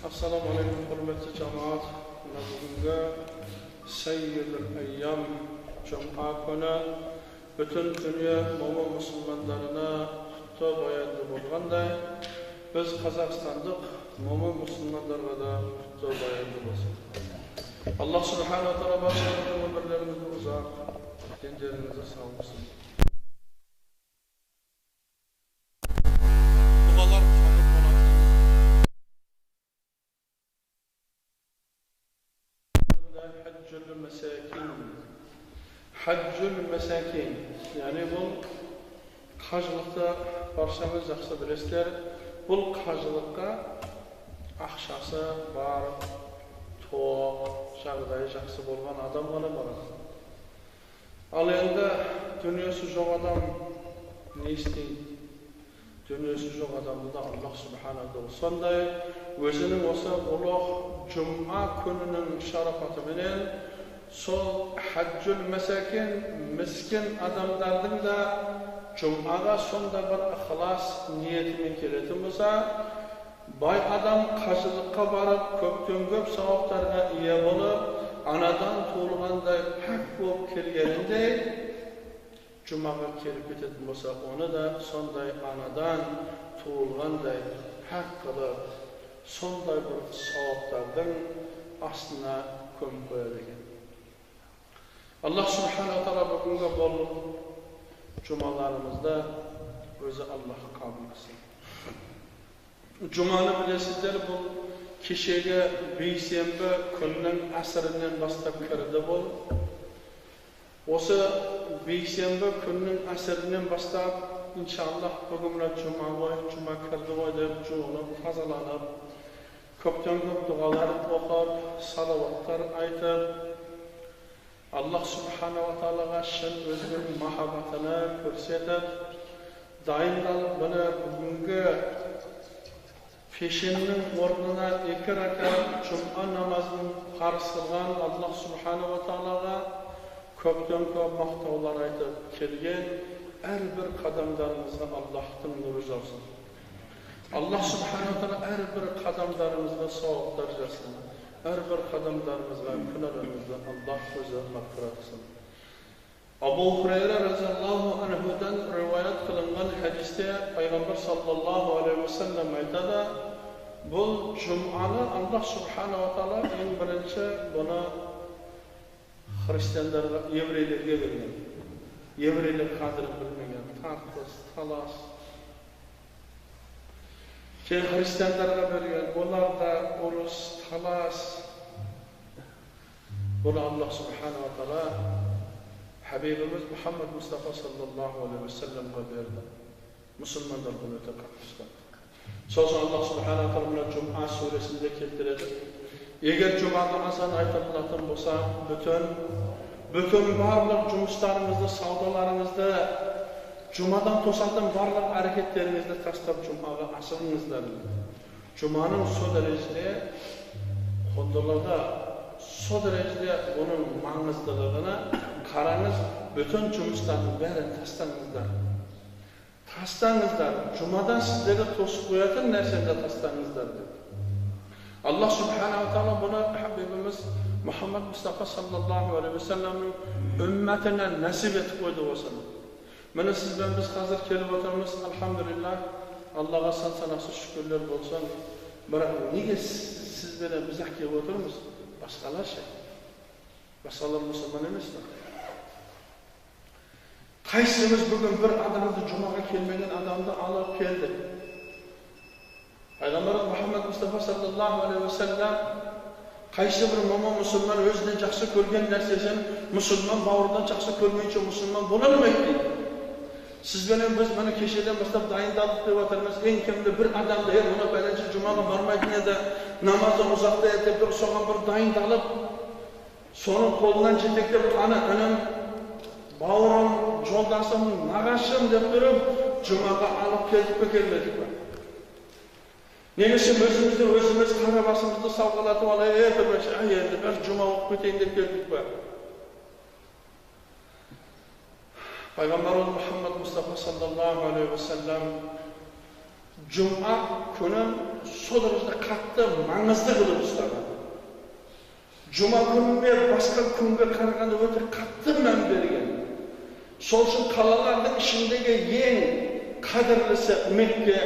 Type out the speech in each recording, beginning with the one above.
Ассаламу алейкум, құрметті жамағат. Мына бүгінгі Саййидул Айям жұма күні бүтін дүние момын мұсылмандарына құтты баянды болғандай, біз қазақстандық момын мұсылмандарға да құтты баянды болсын. Аллах субхана тағала баршамыздың өмірлерімізді ұзақ, дендерімізді сау қылсын. Дұғалар қабыл болатын. Хаджул масакин. Хаджул масакин. Яғни бұл қажылықты баршаңыз жақсы білесіздер. Бұл қажылыққа ақшасы бар, тоқ, жағдайы жақсы болған адам ғана барады. Ал енді дүниесі жоқ адам не істейді? Дүниесі жоқ адамды да Аллах субхана тағала сондай өзінің осы ұлық жұма күнінің шарапатыменен сол хаджул масакин, міскен адамдардың да жұмаға сонда бір ықылас ниетімен келетін болса, бай адам қажылыққа барып, көптен көп сауаптарға ие болып, анадан туылғандай пәк болып келгеніндей жұмаға келіп кететін болса, оны да сондай анадан туылғандай пәк қылып, сондай бір сауаптардың астына көміп қояды екен. Аллах субхана тағала бүгінгі бұл жұмаларымызда өзі Аллах қабыл қылсын. Жұманы білесіздер, бұл кешегі бейсенбі күннің әсірінен бастап кірді бұл. Осы бейсенбі күннің әсірінен бастап, иншаллах, бүгін мына жұма ғой, жұма кірді ғой деп жуынып, тазаланып, көптен көп дұғалар оқып, салауаттар айтып, Аллах субханала тағалаға шын өзінің махаббатыны көрсетіп, дайындалып, міне бүгінгі пешеннің орнына 2 ракат жұма намазын парыз қылған Аллах субханала тағалаға көптен көп мақтаулар айтып келген әрбір қадамдарымызға Аллахтың нұры жаусын. Аллах субханала тағала әрбір қадамдарымызға сауаптар жазсын. Әрбір қадамдарымызға, күнәларымызды Аллах өзі мағфират қылсын. Абу Хурайра разиаллаху анхудан риwayat қылынған хадисте Пайғамбар саллаллаху алейхи уассалам айтады, бұл жұманы Аллах субханала тағала ең бірінші бұны христиандарға, еврейлерге берген. Еврейлер қадірін білмеген, тартыс, талас. Кейін христиандарға берген, олар да ұрыс, талас. Бұны Аллах субханала тағала Хабибіміз Мұхаммад Мұстафа саллаллаху алейхи уассаламға берді. Мұсылмандар бұны өте қатты ұстады. Сосын Аллах субханала тағала мына Жұма сүресінде келтіреді. Егер жұмаға азан айтылатын болса, бүтін барлық жұмыстарыңызды, саудаларыңызды, жұмадан тосатын барлық әрекеттеріңізді тастап жұмаға асығыңыздар. Жұманың со дәрежеде құндылығы, со дәрежеде оның маңыздылығына қараңыз, бүтін жұмыстардың бәрін тастаңыздар. Тастаңыздар, жұмадан сіздерді тосып қоятын нәрсені де тастаңыздар деп. Аллах субханала тағала бұны Хабибіміз Мұхаммад Мұстафа саллаллаху алейхи уассаламның үмметіне нәсіп етіп қойды осыны. Міне сізбен біз қазір келіп отырмыз, алхамдулиллах, Аллаға сан санақсыз шүкірлер болсын. Бірақ неге сізбенен біз ақ келіп отырмыз? Басқалар ше? Басқалар мұсылман емес пе? Қайсымыз бүгін бір адамды, жұмаға келмеген адамды алып келдік? Пайғамбарымыз Мұхаммад Мұстафа саллаллаху алейхи уассалам қайсы бір момын мұсылман өзінен жақсы көрген нәрсесін мұсылман бауырынан жақсы көрмейінше мұсылман бола алмайды дейді. Сізбенен біз міне кешеден бастап дайындалдық деп жатырмыз. Ең кемінде бір адамды, мына пәленше жұмаға бармайтын еді, намазы ұзақта еді деп тұрып, соған бір дайындалып, соның қолынан жетектеп, ана інім, бауырым, жолдасым, нағашым деп тұрып, жұмаға алып келдік пе, келмедік пе? Немесе өзімізді өзіміз қара басымызды сауғалатып алайық, енді бір жұма оқып кетейін деп келдік пе? Пайғамбарымыз Мұхаммад Мұстафа саллаллаху алейхи уассалам Жұма күнін сол дәрежеде қатты маңызды қылып ұстаған. Жұма күніне басқа күнге қарағанда өте қатты мән берген. Сол үшін қалалардың ішіндегі ең қадірлісі Мекке,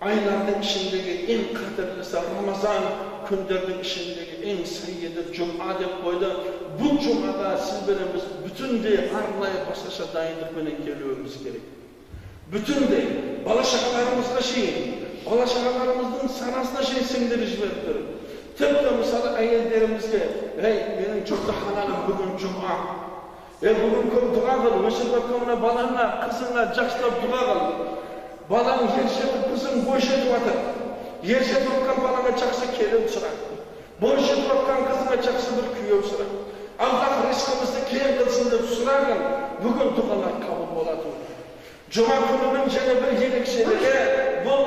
айлардың ішіндегі ең қадірлісі Рамазан, күндердің ішіндегі ең саййиді жұма деп қойды. Бұл жұмаға сіз бенен біз бүтіндей арнайы басқаша дайындықпенен келуіміз керек. Бүтіндей бала шағаларымызға шейін, бала шағаларымыздың санасына шейін сіңдіріп жіберіп тұр. Тіпті мысалы әйелдерімізге, ей, менің жұртты халалым бүгін жұма. Ей, бүгін көп дұға қыл, өсіп жатқан мына балаңа, қызыңа жақсылап дұға қыл. Балаң ер жетіп, қызың бой жетіп жатыр. Ер жетіп жатқан балаңа жақсы келін сұра. Бой жетіп жатқан қызыңа жақсы бір күйеу сұра. Аллах ризқымызды кең қылсын деп сұрағын, бүгін дұғалар қабыл болады. Жұма күнінің және бір ерекшелігі, бұл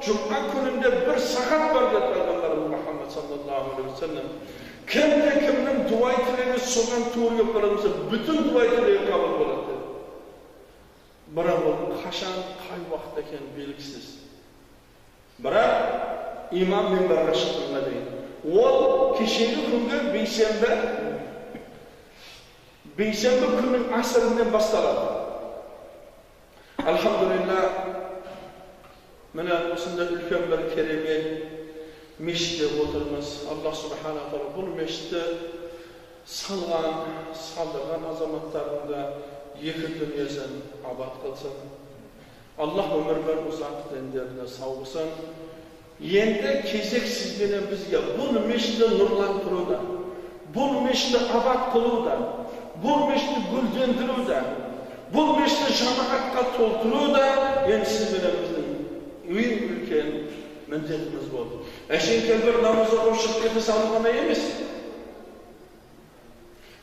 жұма күнінде бір сағат бар деді пайғамбарымыз Мұхаммад саллаллаху алейхи уассалам. Кімде кімнің дуай тілегі соған тура келіп қалатын болса, бүтін дуай тілегі қабыл болады деді. Бірақ ол қашан, қай уақытта екені белгісіз. Бірақ имам мінбарға шыққанға дейін. Ол кешегі күнгі бейсенбі күннің асырынан басталады. Алхамдулилля, міне осындай үлкен бір керемет мешітте отырмыз. Аллах субхана тағала бұл мешітті салған, салдырған азаматтардың да екі дүниесін абат қылсын. Аллах өмірлер ұзақ, дендеріне сау қылсын. Енді кезек сізбенен бізге бұл мешітті нұрландыруда, бұл мешітті абат қылуда, бұл мешітті гүлдендіруде, бұл мешітті жамағатқа толтыруда енді сізбенен біздің ең үлкен міндетіміз болды. Әшейін бір намаз оқып шығып кете салу ғана емес.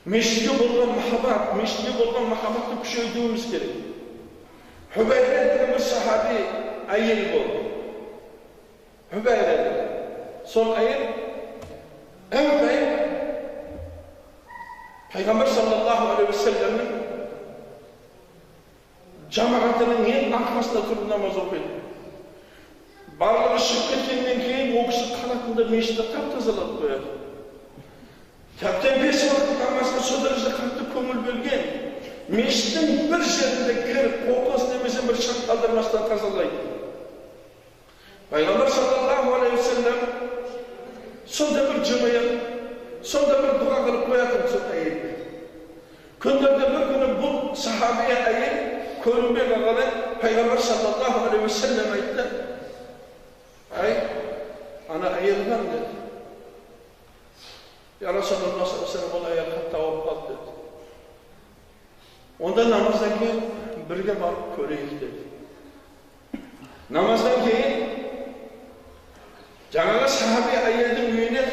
Мешітке болған махаббат, мешітке болған махаббатты күшейтуіміз керек. Хүбәйра деген бір сахаби әйел болды. Хүбәйра деген. Сол әйел әрдайым Пайғамбар саллаллаху алейхи уассаламның жамағатының ең арқасында тұрып намаз оқиды. Барлығы шығып кеткеннен кейін ол кісі қалатында мешітті тап-тазалап қояды. Тәптен 5 уақыт намазға сол дәрежеде қатты көңіл бөлген. Мешіттің бір жерінде кір, қоқыс немесе бір шаң қалдырмастан тазалайды. Пайғамбар саллаллаху алейхи уассалам сонда бір жымиып, сонда бір дұға қылып қоятын сол әйелге. Күндерде бір күні бұл сахабия әйел көрінбей қалғаны Пайғамбар саллаллаху алейхи уассалам айтты: Ай, ана әйел бар деді. Я Расулаллах саллаллаху алейхи уассалам, ол әйел қатты ауырып қалды деді. Онда намаздан кейін бірге барып көрейік деді. Намаздан кейін жаңағы сахаби әйелдің үйіне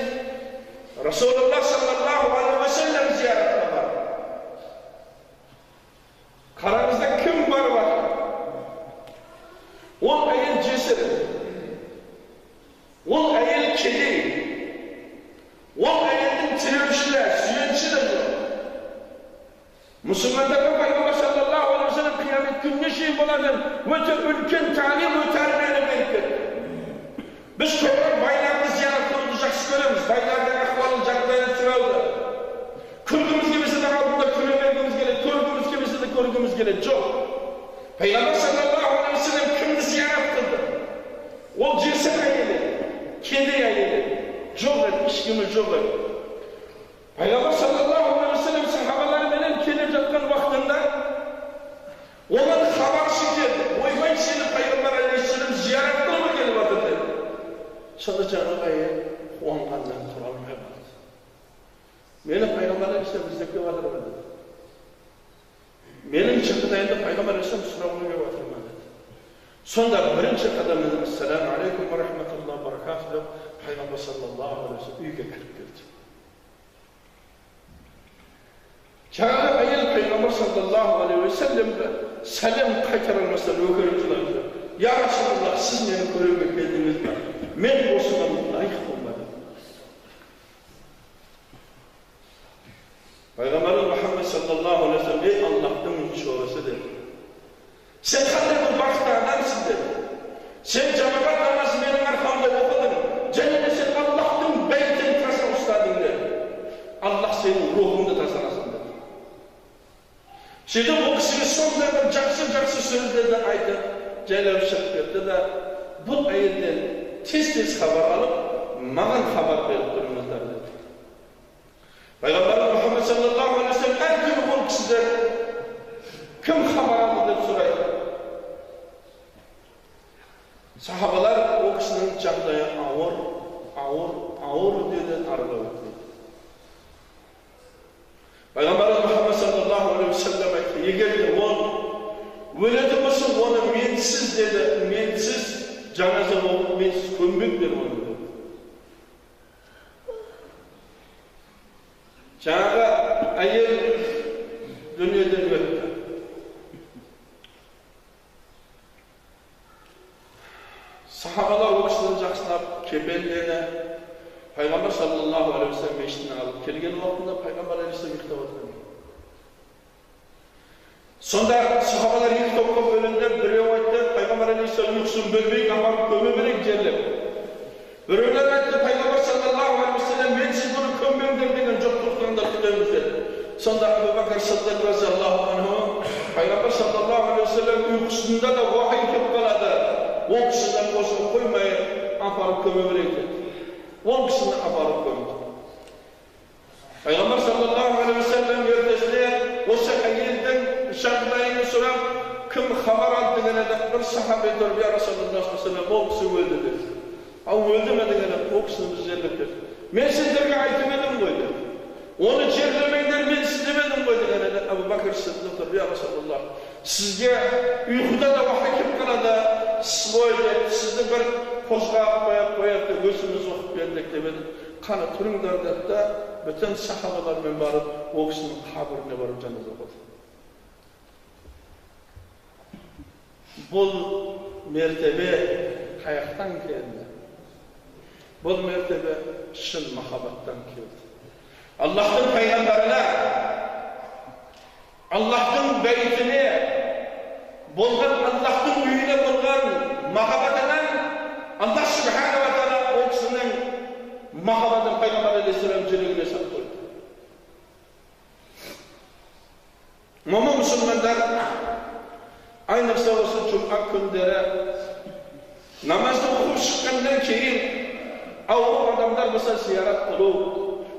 Расулаллах саллаллаху алейхи уассалам зияратқа барды. Қараңызда кім барып жатыр? Ол әйел жесір, ол әйел кедей, ол әйелдің тілеуші де, сүйенші де жоқ. Мұсылмандарға Пайғамбар саллаллаху алейхи уассалам қиямет күніне шейін болады өте үлкен тағлим, тәрбиені беріп кетті. Біз көбірек байларды зиярат қылуды жақсы көреміз, байлардың ахуалын, жағдайын сұрауды. Күлгіміз келмесе де алдында күле бергіміз келеді, көргіміз келмесе де көргіміз келеді. Жоқ. Пайғамбар саллаллаху алейхи уассалам кімді зиярат қылды? Ол жесір әйелі, кедей әйелі. Жоқ еді, ешкімі жоқ еді. Пайғамбар саллаллаху алейхи уассалам сахабаларыменен келіп жатқан уақытында оған хабаршы келді. Ойбай, сені Пайғамбар алейхиссалам зиярат қылуға келіп жатыр деді. Сонда жаңағы әйел қуанғаннан тұра алмай қалды. Мені Пайғамбар алейхиссалам іздеп келіп жатыр ма деді. Менің жағдайымды Пайғамбар алейхиссалам сұрауға келіп жатыр ма деді. Сонда бірінші қадамында ассаламу алейкум ва рахматуллахи ва баракатух деп Пайғамбар саллаллаху алейхи уассалам үйге кіріп келді. Жаңағы әйел Пайғамбар саллаллаху алейхи уассаламға сәлем қайтара алмастан өкіріп жылап, Я Расулаллах, сіз мені көруге келдіңіз бе? Мен осыған лайық болмадым. Пайғамбарымыз Мұхаммад саллаллаху алейхи уассалам, ей Аллахтың шорысы деді. Сен қандай бір бақытты адамсың деді. Аллах сенің рухыңды тазаласын деді. Сөйтіп ол кісіге сондай бір жақсы-жақсы сөздерді айтып, жайлап шығып кетті да, бұл әйелден тез-тез хабар алып, маған хабар беріп тұрыңыздар деді. Пайғамбарымыз Мұхаммед саллаллаху алейхи уассалам әр күні ол кісіден кім хабар алды деп сұрайды. Сахабалар ол кісінің жағдайы ауыр, ауыр, ауыр деді, арыға өтпейді. Пайғамбарымыз Мұхаммед саллаллаху алейхи уассалам айтты, егер де ол өлетін болса, оны менсіз деді, менсіз жаназа болып, менсіз көмбеңдер оны деді. Жаңағы әйел дүниеден өтті. Сахабалар ол кісіні жақсылап кепендені Пайғамбар саллаллаху алейхи уассалам мешітіне алып келген уақытында Пайғамбар алейхиссалам ұйықтап отырған. Сонда сахабалар екі топқа бөлінді. Біреу айтты, Пайғамбар алейхиссалам ұйқысын бөлмей, апарып көме берейік жерлеп. Біреулер айтты, Пайғамбар саллаллаху алейхи уассалам менсіз бұны көмбеңдер деген жоқ, тоқтаңдар, күтеміз деді. Сонда Әбу Бәкір Сыддық разиаллаху анху, Пайғамбар саллаллаху алейхи уассалам ұйқысында да уахи келіп қалады. Ол кісіні қосып қоймай, апарып көме берейік деді. Ол кісіні апарып көмді. Пайғамбар саллаллаху алейхи уассалам ертесіне осы әйелдің жағдайын сұрап, кім хабар алды деген еді, бір сахаби тұрып, я Расулаллах саллаллаху алейхи уассалам, ол кісі өлді деді. Ал өлді ме деген еді, ол кісіні біз жерлеп кеттік. Мен сіздерге айтып едім ғой деді. Оны жерлемеңдер, мен сіз демедім ғой деген еді. Әбу Бәкір Сыддық тұрып, я Расулаллах, сізге ұйқыда да уахи келіп қалады, сіз деді, сізді бір қозғап қояп қояды деп өзіміз оқып бердік деп еді. Қаны тұрыңдар деді да, бүтін сахабалармен барып, ол кісінің қабіріне барып жаназа қылды. Бұл мертебе қаяқтан келді? Бұл мертебе шын махаббаттан келді. Аллахтың пайғамбарына, Аллахтың бәйтіне болған, Аллахтың үйіне болған махаббатынан Аллах субханала тағала ол кісінің махаббатын Пайғамбар алейхиссалам жүрегіне салып қойды. Момын мұсылмандар айнықса осы жұма күндері намазды оқып шыққаннан кейін ауру адамдар болса зиярат қылу,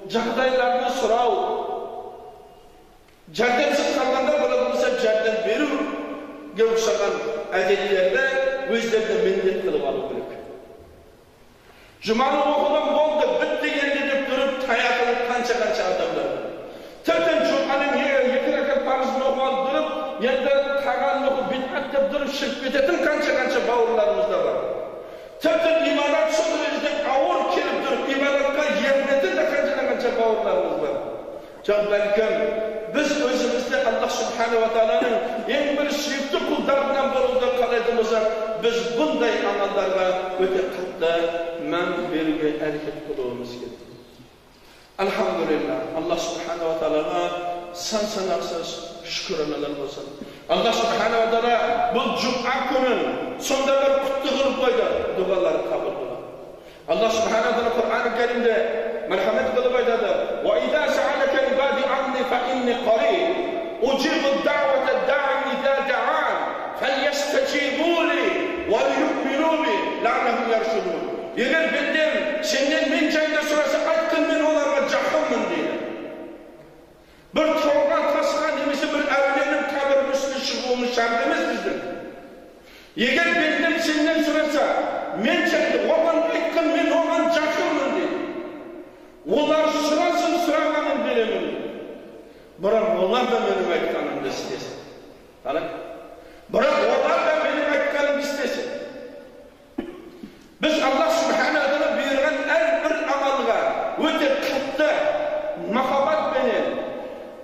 жағдайларын сұрау, жәрдемсіз қалғандар болатын болса жәрдем беруге ұқсаған әдеттерді өздеріне міндет қылып алу керек. Жұманы оқыдым болды, бітті енді деп тұрып таятын қанша-қанша адамдар бар. Тіптен жұманың екі ракат парызын оқып алып тұрып, енді қалғанын оқып бидғат деп тұрып шығып кететін қанша-қанша бауырларымыз да бар. Тіптен имадат сол дәрежеде ауыр келіп тұрып, имадатқа ерінетін де қанша-қанша бауырларымыз бар. Жоқ, бәлкім біз өзімізді Аллах субханала тағаланың ең бір сүйікті құлдарынан болуды қалайтын болсақ, біз бұндай амалдарға өте қатты мән беруге әрекет қылуымыз керек. Альхамдулилля, Аллах субханала тағалаға сан санақсыз шүкіраналар болсын. Аллах субханала тағала бұл жұма күнін сонда бір құтты қылып қойды, дұғалары қабыл болады. Аллах субханала тағала Құран Кәрімде мәрхамет қылып айтады: «Уа иза саалака ибади анни фа инни қариб, уджибу дa'вата да'i иза да'ан, фальястажибу ли ва лию'мину би лa'аллахум яршудун». Егер бендем сенен мен жайында сұраса, айтқын, мен оларға жақынмын дейді. Бір тауға, тасқа немесе бір әулиенің қабірінің үстіне шығуымыз шарт емес біздің. Егер бендем сенен сұраса, мен жайында оған айтқын, мен оған жақынмын дейді. Олар сұрасын, сұрағанын беремін. Бірақ олар да менің айтқанымды істесін. Қалай? Бірақ олар да менің айтқанымды істесін. Біз Аллах субханала тағала бұйырған әрбір амалға өте қатты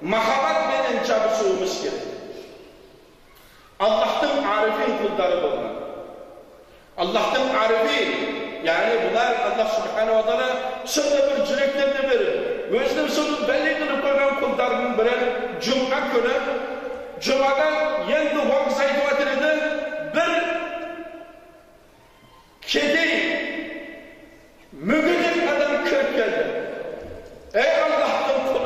махаббатпенен жабысуымыз керек. Аллахтың арифин құлдары болған. Аллахтың арифин, яғни бұлар Аллах субханала тағала сондай бір жүректерді беріп, өзінің соны бәле қылып қойған құлдарының бірі жұма күні, жұмада енді уағыз айтып жатыр еді, бір кедей мүгедек адам кіріп келді. Ей Аллахтың құлы,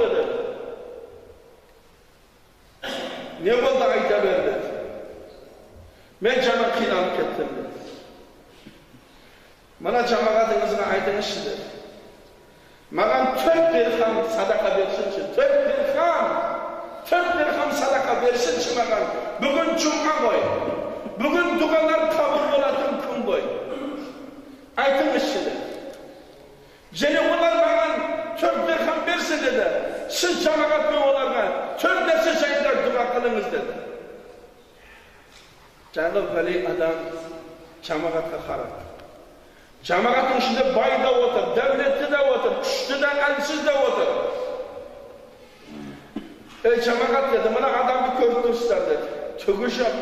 4 дирхам садақа берсінші. 4 дирхам. 4 дирхам садақа берсінші маған. Бүгін жұма ғой. Бүгін дұғалар қабыл болатын күн ғой. Айтыңызшы деді. Және олар маған 4 дирхам берсін деді. Сіз жамағатпен оларға 4 нәрсе жайында дұға қылыңыз деді. Жаңағы вәли адам жамағатқа қарады. Жамағаттың ішінде бай да отыр, дәулетті де отыр, күшті де, әлсіз де отыр. Ей жамағат деді, мына адамды көріп тұрсыздар деді. Түгі жоқ,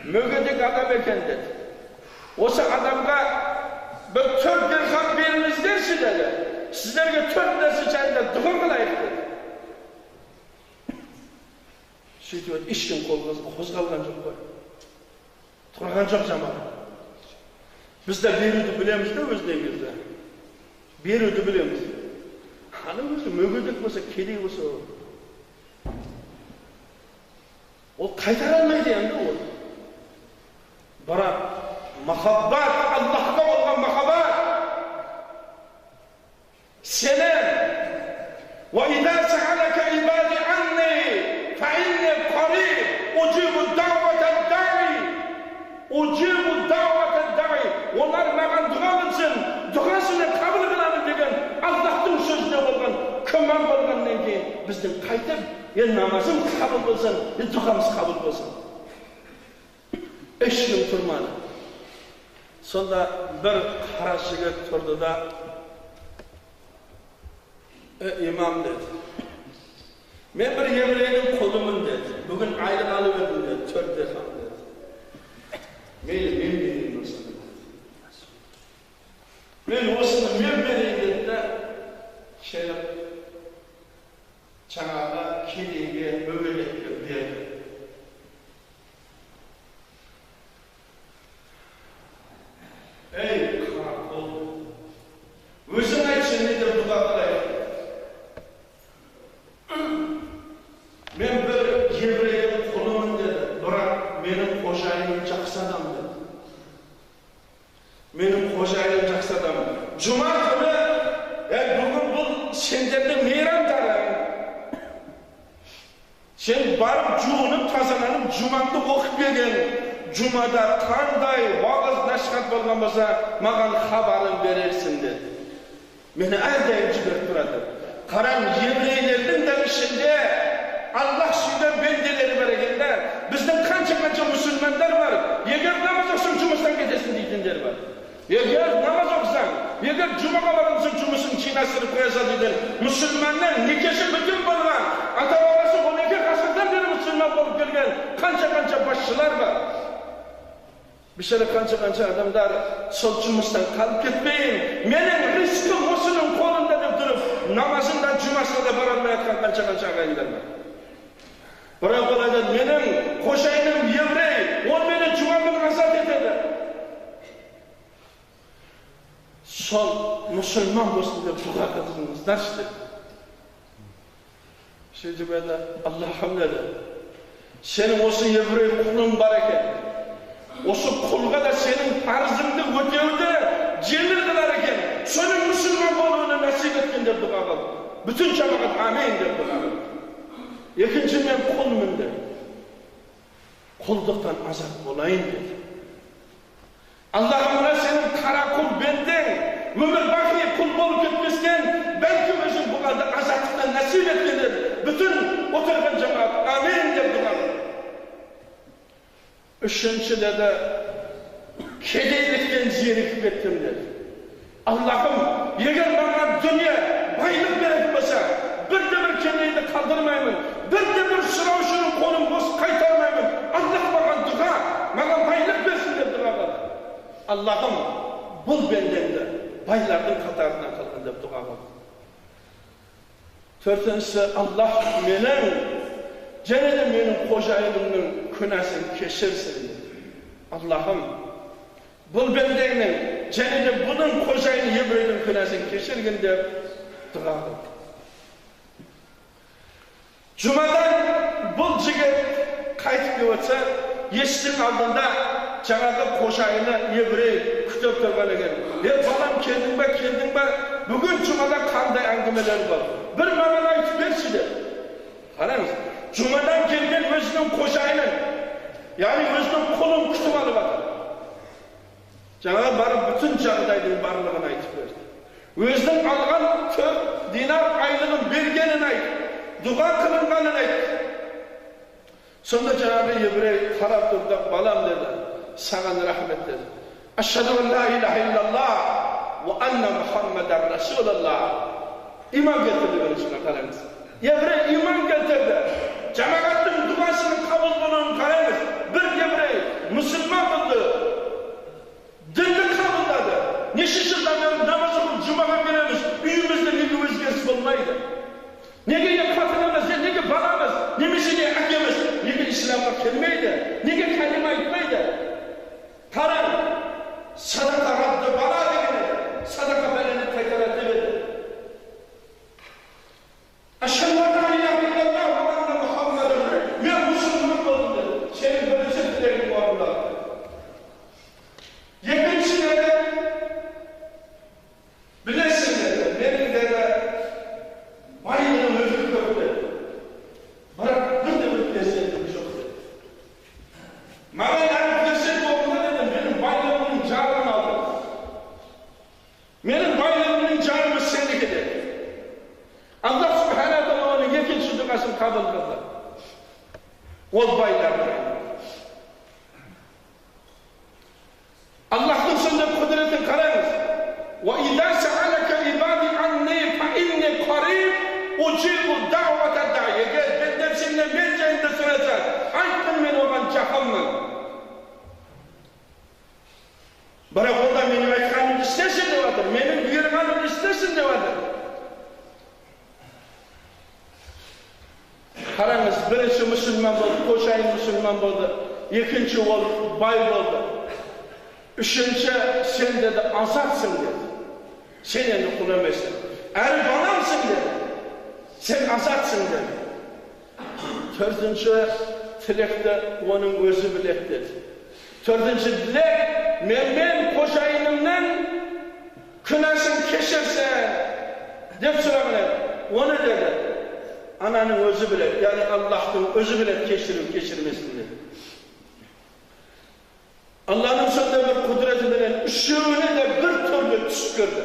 мүгедек адам екен деді. Осы адамға бір 4 дирхам беріңіздерші деді. Сіздерге 4 нәрсе жайында дұға қылайық деді. Сөйтіп ешкім қозғалған жоқ қой. Тұрған жоқ жамағат. Біз де беруді білеміз де өз негізі. Беруді білеміз. Ана өзі мүгедек болса, кедей болса, ол қайтара алмайды енді ол. Бірақ махаббат, Аллахқа болған махаббат, сенім. وَإِذَا سَأَلَكَ عِبَادِي عَنِّي فَإِنِّي قَرِيبٌ أُجِيبُ دَعْوَةَ الدَّاعِ أُجِيبُ دَعْوَةَ الدَّاعِ. Олар маған дұға қылсын, дұғасыны қабыл қыламын деген Аллахтың сөзіне болған күмән болғаннан кейін біздің қайтып намазымыз қабыл болсын, дұғамыз қабыл болсын. Ешкім тұрмады. Сонда бір қара жігіт тұрды да, имам деді, мен бір еврейдің құлымын деді, бүгін айлық алып едім деді, 4 дирхам деді. Мейлі, мен берейін осыны. Мен осыны мен берейін деді да, келіп жаңағы кедейге, мүгедекке берді. Ей, қара құл, өзің айтшы, не деп дұға қылайық? Мен бір еврейдің құлымын деді, бірақ менің қожайыным жақсы адам деді. Менің қожайыным жақсы адам. Жұма күні, бүгін бұл сендердің мейрамдарың. Сен барып жуынып, тазаланып, жұмаңды оқып келген. Жұмада қандай уағыз насихат болған болса, маған хабарын берерсің деді. Мені әрдайым жіберіп тұрады. Қараң, еврейлердің де ішінде Аллах сүйген бенделері бар екен де, біздің қанша-қанша мұсылмандар бар, егер намаз оқысаң жұмыстан кетесің дейтіндер бар. Егер намаз оқысаң, егер жұмаға барсаң жұмысың жинастырып қоясың дейтін. Мұсылманның некесі бүтін болған, ата-бабасы 12 ғасырдан бері мұсылман болып келген қанша-қанша басшылар бар. Бішара қанша-қанша адамдар сол жұмыстан қалып кетпейін, менің ризқым осының қолында деп тұрып, намазында, жұмасына да бара алмай жатқан қанша-қанша ағайындар бар. Бірақ ол айтады, менің қожайыным еврей, ол мені жұма күні азат етеді. Сол мұсылман болсын деп дұға қылыңыздаршы деп. Сөйтіп еді, Аллахым деді, сенің осы еврей құлың бар екен. Осы құлға да сенің парызыңды өтеуді жеңіл қылар екен. Соның мұсылман болуына нәсіп еткен деп дұға қылды. Бүтін жамағат амин деп дұға қылды. Екінші, мен құлмын деді. Құлдықтан азат болайын деді. Аллахым, мына сенің қара құл бендең өмір бақи құл болып кетпестен, бәлкім өзің бұған да азаттықтан нәсіп еткен деді. Бүтін отырған жамағат амин деп дұға қылды. Үшінші деді, кедейліктен зерігіп кеттім деді. Аллахым, егер маған дүние байлық беретін болса, бірде-бір кедейді қалдырмаймын, бірде-бір сұраушының қолын бос қайтармаймын. Аллах маған дұға, маған байлық берсін деп дұға қылды. Аллахым, бұл бендеңді байлардың қатарынан қылғын деп дұға қылды. Төртіншісі, Аллах менің және де менің қожайынымның күнәсін кешірсін деді. Аллахым, бұл бендеңнің және де бұның қожайыны еврейдің күнәсін кешіргін деп дұға қылды. Жұмадан бұл жігіт қайтып келіп жатса, есіктің алдында жаңағы қожайыны еврей күтіп тұрған екен. Е, балам, келдің бе, келдің бе? бүгін жұмада қандай әңгімелер бар? Бір маған айтып берші деді. Қараңыз, жұмадан келген өзінің қожайынын, яғни өзінің құлын күтіп алып жатыр. Жаңа барып бүтін жағдайдың барлығын айтып берді. Өзінің алған 4 динар айлығын бергенін айтты, дұға қылынғанын айтты. Сонда жаңағы еврей қарап тұрды, балам деді, саған рахмет деді. Ашхаду ан ла илаха иллаллах ва анна Мухаммадан расулаллах. Иман келтірді біріншіні, қараңыз. Еврей иман келтірді. Жамағаттың дұғасының қабыл болуын қараңыз. Бір еврей мұсылман болды, дінді қабылдады. Неше жылдан бері намаз оқып жұмаға келеміз, үйімізде неге өзгеріс болмайды? Неге қатынымыз, неге баламыз, немесе не әкеміз неге исламға келмейді, неге кәлима айтпайды? Қараң, садақа радды бала деген еді, садақа бәлені қайтарады деп еді. Ашхаду ан ла илаха иллаллах ва анна Мухаммадан мен мұсылман болдым деді. Сенің бірінші тілегің орындалды. Екінші деді, білесің деді, менің деді байлығым өзі көп деді. Бірақ бірде бір перзентім жоқ деді. Маған әлі перзент болғанда деді, менің байлығымның жарымын алды. Менің байлығымның жарымы сенікі деді. Аллах субхана тағала оның екінші дұғасын қабыл қылды. Ол байларды. Аллахтың сондай құдіретін қараңыз. Уа иза саалака ибади анни фа инни қариб уджибу даъвата даъ. Егер бендем сенен мен жайында сұраса, айтқын мен оған жақынмын. Бірақ ол да менің айтқанымды істесін деп жатыр, менің бұйырғанымды істесін деп жатыр. Қараңыз, бірінші мұсылман болды, қожайын мұсылман болды, екінші ол бай болды. Үшінші, сен деді, азатсың деді. Сен енді құл емессің. Әрі баламсың деді. Сен азатсың деді. Төртінші тілекті оның өзі біледі деді. Төртінші тілек, мен қожайынымның күнәсін кешірсін деп сұраған еді. Оны деді, ананың өзі біледі, яғни Аллахтың өзі біледі кешіру кешірмесін деді. Алланың сондай бір құдіретіменен үшеуіне де бір түрлі түс көрді.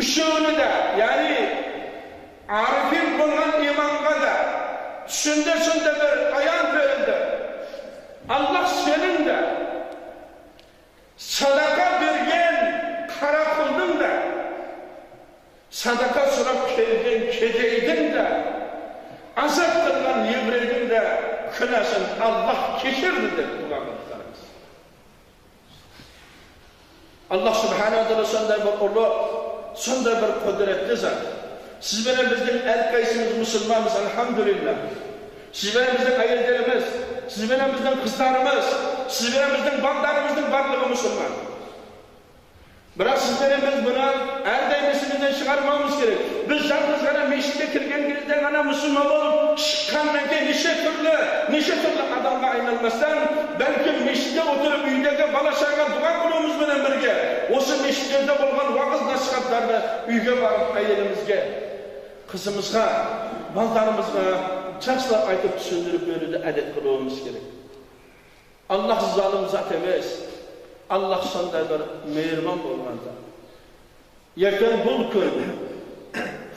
Үшеуіне де, яғни арифин болған иманға да түсінде сондай бір аян берілді. Аллах сенің де садақа берген қара құлдың да, садақа сұрап келген кедейдің де, азап қылған еврейдің де күнәсін Аллах кешірді деп дұға қылды. Аллах субхана тағала сондай бір ұлы, сондай бір құдіретті зат. Сіз бенен біздің әрқайсымыз мұсылманбыз, альхамдулилля. Сіз бенен біздің әйелдеріміз, сіз бенен біздің қыздарымыз, сіз бенен біздің балдарымыздың барлығы мұсылман. Бірақ сіз бенен біз бұны әрдайым есімізден шығармауымыз керек. Біз жалғыз ғана мешітке кірген кезде ғана мұсылман болып, шыққаннан кейін неше түрлі адамға айналмастан, бәлкім мешітте отырып үйдегі бала шаға дұға қылуымызбенен бірге осы мешіттерде болған уағыз насихаттарды үйге барып әйелімізге, қызымызға, балдарымызға жақсылап айтып түсіндіріп беруді әдет қылуымыз керек. Аллах залым зат емес. Аллах сондай бір мейірбан болғанда. Ертең бұл күн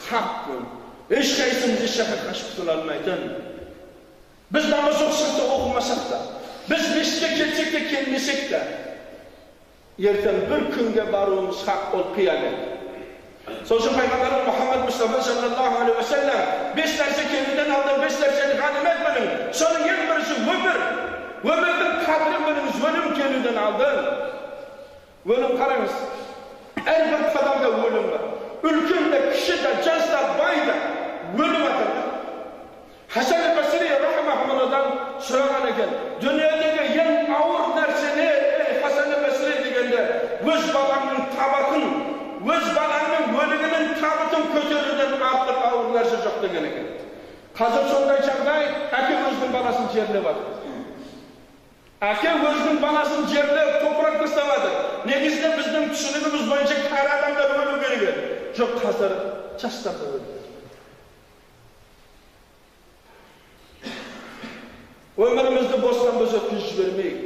хақ күн. Ешқайсымыз еш жаққа қашып құтыла алмайтын. Біз намаз оқысақ та оқымасақ та, біз мешітке келсек те келмесек те, ертең бір күнге баруымыз хақ, ол қиямет. Сол үшін пайғамбарымыз Мұхаммад Мұстафа саллаллаху алейхи уассалам 5 нәрсе келуден алдын 5 нәрсені ғанимет білің. Соның ең бірінші өмір. Өмірдің қадірін біліңіз, өлім келуден алдын. Өлім қараңыз, әрбір қадамда өлім бар. Үлкен де, кіші де, жас та, бай да өлім жатыр. Хасан Басри рахимахулладан сұраған екен, дүниедегі ең ауыр нәрсе не, ей Хасан Басри дегенде, өз балаңның табытын, өз балаңның өлігінің табытын көтеруден артық ауыр нәрсе жоқ деген екен. Қазір сондай жағдай, әке өзінің баласын жерлеп жатыр. Әке өзінің баласын жерлеп топырақ тастап жатыр. Негізінде біздің түсінігіміз бойынша кәрі адамдар өлу керек. Жоқ, қазір жастар да өліп кетіп. Өмірімізді бостан бос өткізіп жібермейік.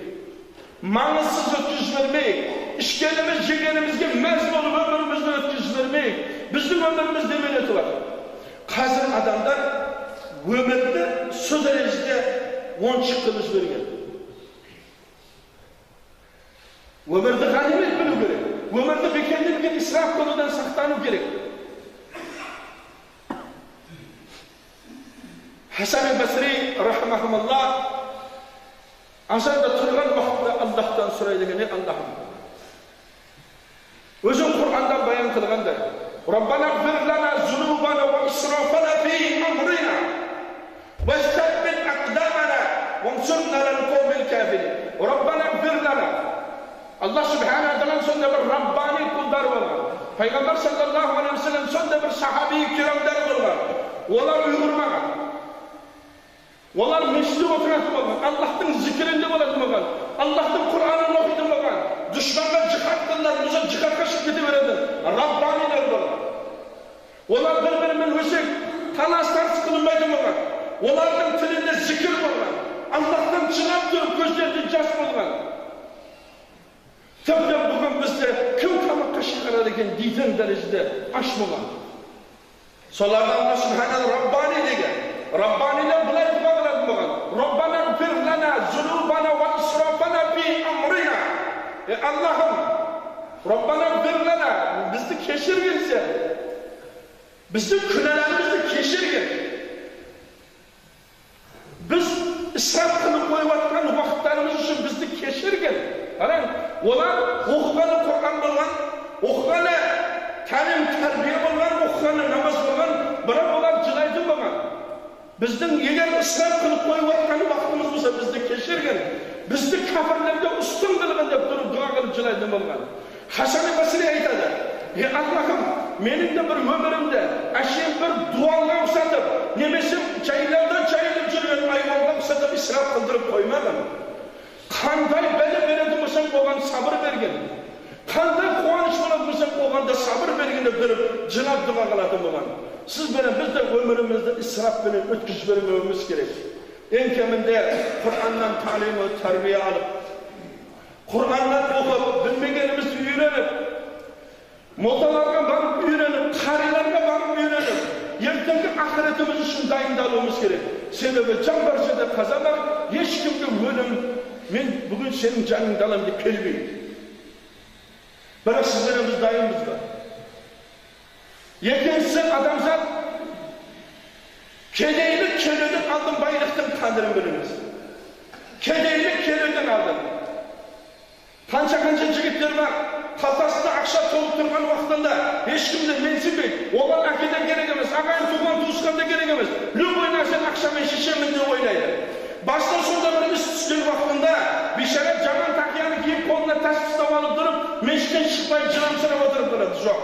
Маңызсыз өткізіп жібермейік. Ішкеніміз, жегенімізге мәз болып өмірімізді өткізіп жібермейік. Біздің өміріміз немен өтіп жатыр? Қазір адамдар өмірді со дәрежеде ойыншық қылып жіберген. Өмірді ғанимет білу керек. Өмірді бекерден исраф қылудан сақтану керек. Хасан Басри рахмахумалла азанда тұрған уақытта Аллахтан сұрайды екен: Аллахым, өзің Құранда баян қылғандай, Раббана ғфир лана зунубана ва исрафана фи амрина ва саббит ақдамана вансурна алал қаумил кафирин. Раббана ғфир лана. Аллах субхана тағала сонда бір раббани құлдар болған. Пайғамбар саллаллаху алейхи уассалам сонда бір сахаби кирамдар болған. Олар ұйғырмаған. Олар мешітте отыратын болған, Аллахтың зікірінде болатын болған, Аллахтың Құранын оқитын болған, дұшпанға жихад қылатын болса, жихадқа шығып кете беретін раббанилер болған. Олар бір-бірімен өсек, талас тартыс қылынбайтын болған. Олардың тілінде зікір болған, Аллахтан жылап тұрып көздерінде жас болған. Тіпті бүгін бізде кім тамаққа шығарады екен дейтін дәрежеде аш болған. Соларды Алла субхана раббани деген. Раббанилер былай дұға қылатын болған: Раббана ғфир лана зунубана ва исрафана фи амрина. Аллахым, Раббана ғфир лана, бізді кешіргін сен. Біздің күнәларымызды кешіргін. Біз исраф қылып қойып жатқан уақыттарымыз үшін бізді кешіргін. Қараң, олар оқығаны Құран болған, оқығаны тәлім тәрбие болған, оқығаны намаз болған, бірақ олар жылайтын болған. Біздің егер ысырап қылып қойып жатқан уақытымыз болса, бізді кешіргін, бізді кәпірлерге үстін қылғын деп тұрып дұға қылып жылайтын болған. Хасан Басри айтады: Е Аллахым, менің де бір өмірімді әшейін бір дуалға ұқсатып, немесе жайлауда жайылып жүрген айуанға ұқсатып ысырап қылдырып қоймадым. Қандай бәле беретін болсаң, оған сабыр берген. Қандай қуаныш болатын болсаң, оған да сабыр берген деп тұрып жылап дұға қылатын болған. Сіз бенен біз де өмірімізді ысыраппенен өткізіп жібермеуіміз керек. Ең кемінде Құраннан тәлім тәрбие алып, Құраннан оқып, білмегенімізді үйреніп, молдаларға барып үйреніп, қариларға барып үйреніп, ертеңгі ақыретіміз үшін дайындалуымыз керек. Себебі жан бар жерде қаза бар, ешкімге өлім мен бүгін сенің жаныңды аламын деп келмейді. Бірақ сіздер біз дайынбыз ба? Екіншісі, адамзат кедейлік келудің алдын байлықтың қадірін біліңіз. Кедейлік келудің алдын. Қанша-қанша жігіттер бар, қалтасында ақша толып тұрған уақытында ешкімді менсінбейді. Оған әкеден керек емес, ағайын туған туысқан да керек емес. Любой нәрсені ақшамен шешемін деп ойлайды. Басына сонда бір іс түскен уақытында бейшара жаман тақияны киіп қолына тас ұстап алып тұрып, мешіттен шықпай жыламсырап отырып қалады. Жоқ.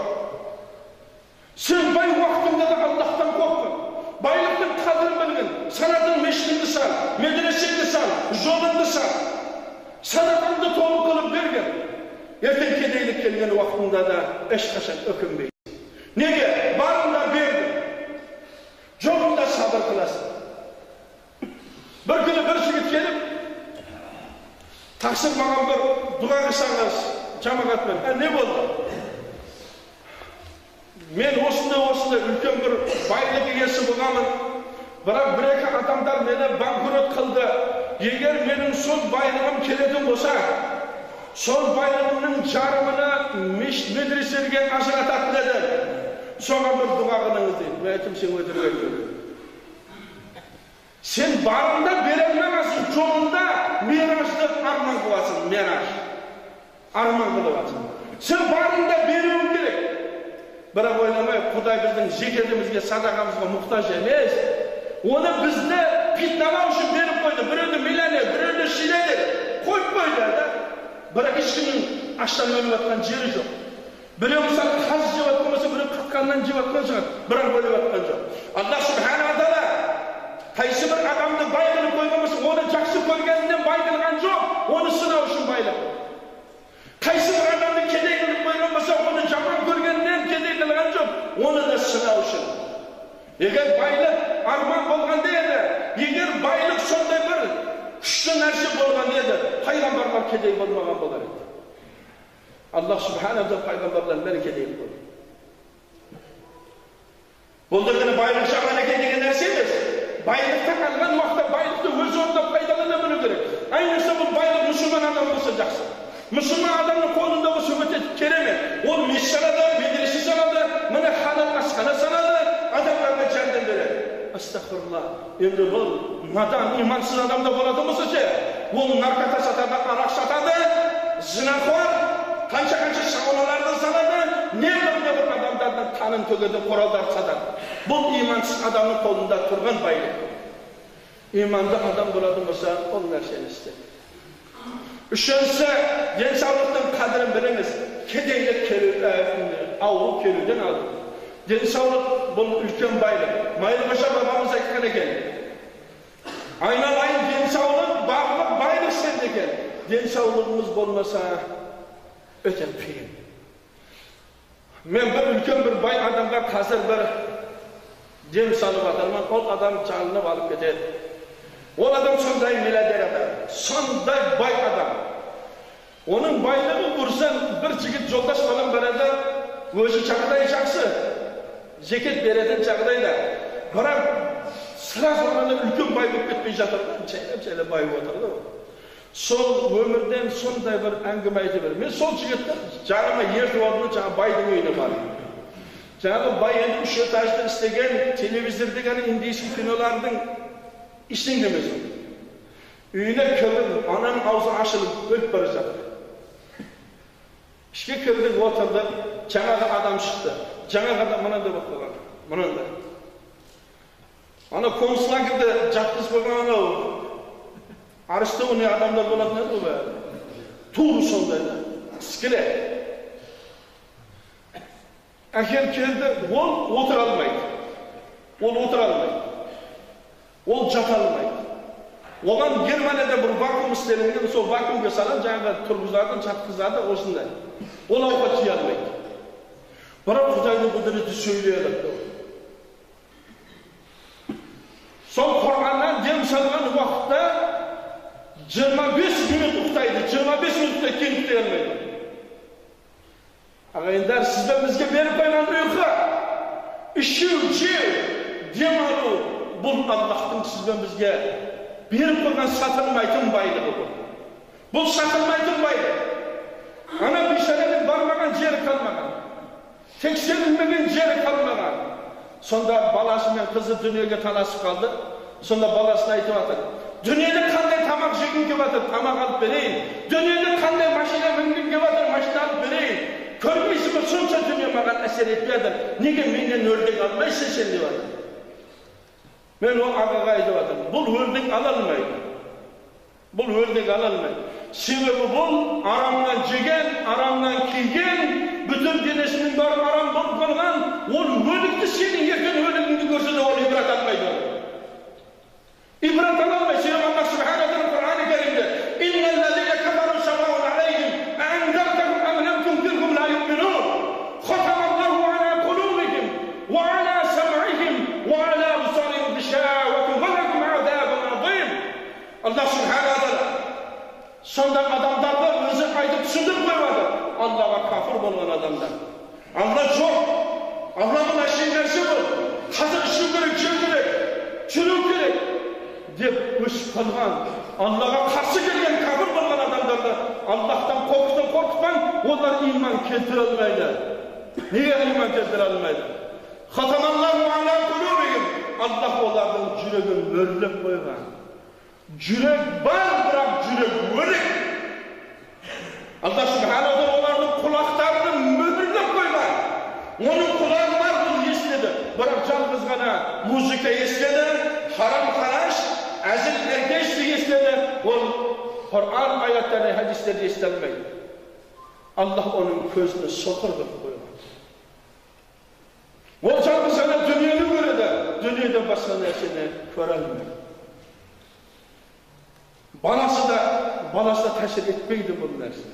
Сен бай уақытыңда да Аллахтан қорқын. Байлықтың қадірін білгін. Санатың мешітіңді сал, медресеңді сал, жолыңды сал. Садақаңды толық қылып берген. Ертең кедейлік келген уақытында да ешқашан өкінбейсің. Неге? Барында бердің. Жоғында сабыр қыласың. Бір күні бір жігіт келіп, тақсыр маған бір дұға қылсаңыз жамағатпен. Не болды? Мен осындай үлкен бір байлық иесі болғанмын. Бірақ бір-екі адамдар мені банкрот қылды. Егер менің сол байлығым келетін болса, сол байлығымның жарымını мешіт медреселерге ажырататын едім. Соған бір дұға қылыңыз дейді. Мен айттым, сен өтірік айтпа. Сен барында бере алмағансың, жоғында миражды арман қыласың, мираж. Арман қылып. Сен барында беруің керек. Бірақ ойламай, Құдай біздің зекетімізге, садақамызға мұқтаж емес. Оны бізді фитналау үшін беріп қойды. Біреуді миллионер, біреуді шилер қойып қойды да. Бірақ ешкімнің аштан өліп жатқан жері жоқ. Біреу мысалы қаз жеп жатқан болса, біреу қатқаннан жеп жатқан шығар, бірақ өліп жатқан жоқ. Аллах субхана тағала қайсы бір адамды бай қылып қойған болса, оны жақсы көргенінен бай қылған жоқ, оны сынау үшін байлық. Қайсы бір адамды кедей қылып қойған болса, оны жаман көргенінен кедей қылған жоқ, оны да сынау үшін. Егер байлық арман болғанда еді, егер байлық сондай бір күшті нәрсе болған еді, пайғамбарлар кедей болмаған болар еді. Аллах субхана тағала пайғамбарлар бәрі кедей болды. Бұл деген байлық жаман екен деген нәрсе емес. Байлықты алған уақытта байлықты өз орнында пайдалана білу керек. Әйнесе бұл байлық мұсылман адам болса жақсы. Мұсылман адамның қолында болса өте керемет. Ол мешіт салады, медресе салады, міне халал асхана салады, адамдарға жәрдем береді. Астағфирулла. Енді бұл надан, имансыз адамда болатын болса ше, ол наркота сатады, арақ сатады, зинақор, қанша-қанша сауналарды салады, не бір адамдардың қанын төгеді, құралдарды сатады. Бұл имансыз адамның қолында тұрған байлық. Иманды адам болатын болса, ол нәрсені істейді. Үшіншісі, денсаулықтың қадірін білеміз. Кедейлік келу, ауру келуден алдын. Денсаулық бұл үлкен байлық. Майлықожа бабамыз айтқан екен. Айналайын денсаулық, барлық байлық сенде екен. Денсаулығымыз болмаса өте қиын. Мен бір үлкен бір бай адамға қазір бір дем салып жатырмын, ол адам жалынып алып кетеді. Ол адам сондай миллиардер адам, сондай бай адам. Оның байлығы ұрсаң, бір жігіт жолдас балам барады, өзі жағдайы жақсы, зекет беретін жағдайда. Бірақ сразу ана үлкен бай болып кетпей жатыр, жайлап-жайлап байып отыр да. Сол өмірден сондай бір әңгіме айтып берді. Мен сол жігітті жағыма ертіп алдым, жаңа байдың үйіне бардым. Жаңағы бай енді 3 этажды істеген телевизор деген индийский кинолардың ештеңе емес ол. Үйіне кірдім, ананың аузы ашылып өліп бара жатыр. Ішке кірдік, отырдық, жаңағы адам шықты. Жаңағы адам мынандай болып қалған, мынандай. Ана концлагерде жатқызып қойған анау арестованный адамдар болатын еді ғой бәрі. Тура сондай да, скелет. Әкел келді, ол отыра алмайды. Ол отыра алмайды. Ол жата алмайды. Оған Германияда бір вакуум істелінген, сол вакуумға салып, жаңағы тұрғызады, жатқызады, осындай. Ол ауқат жей алмайды. Бірақ Құдайдың құдіреті сөйлей алады. Сол Құр'аннан дем салған уақытта 25 минут ұйықтайды, 25 минутта кейін ұйықтай алмайды. Ағайындар, сіздер бізге беріп қойған ұйқы, ішу, жеу, дем алу, бұл Аллахтың сізбен бізге беріп қойған сатылмайтын байлығы бұл. Бұл сатылмайтын байлық. Ана бейшараның бармаған жері қалмаған, тексерілмеген жері қалмаған. Сонда баласы мен қызы дүниеге таласып қалды. Сонда баласына айтып жатыр: дүниеде қандай тамақ жегің келіп жатыр, тамақ алып берейін. Дүниеде қандай машина мінгің келіп жатыр, машина алып берейін. Көрмейсің бе, сонша дүние маған әсер етпей жатыр. Неге менен өрнек алмайсың сен деп жатыр. Мен ол ағаға айтып жатырмын, бұл өрнек ала алмайды. Бұл өрнек ала алмайды. Себебі бұл арамнан жеген, арамнан киген, бүтін денесінің бәрі арам болып қалған. Ол өлікті сенің ертең өлігіңді көрсе де ол ибрат алмайды. Ибрат ала алмайды. Себебі Аллах субхана тағала Құран Кәрімде: «Инналлазина кафару сауаун алейхим аанзартахум ам лам тунзирхум ла юъминун. Хатамаллаху ала кулубихим ва ала самъихим ва ала абсарихим гишаватун ва лахум азабун азим». Аллах субхана тағала сондай адамдарды өзі айтып түсіндіріп қоймады. Аллаға кафір болған адамдар. Алла жоқ. Алла бұл әшейін нәрсе бұл. Қазір ішу керек, жеу керек, жүру керек деп өсіп қалған, Аллаға қарсы келген кәпір болған адамдарды Аллахтан қорқытып қорқытпаң, олар иман келтіре алмайды. Неге иман келтіре алмайды? Хатамаллаху ала кулубихим. Аллах олардың жүрегін мөрлеп қойған. Жүрек бар, бірақ жүрек өлік. Аллах субхана тағала олардың құлақтарын мөрлеп қойған. Оның құлағы бар, бұл естіді. Бірақ жалғыз ғана музыка естіді, харам қараш, әзіл әркешті естіді. Ол Құран аяттарын, хадистерді ести алмайды. Аллах оның көзіне соқыр қылып қойған. Ол жалғыз ғана дүниені көреді, дүниеден басқа нәрсені көре алмайды. Баласы да тәсір етпейді бұл нәрсе.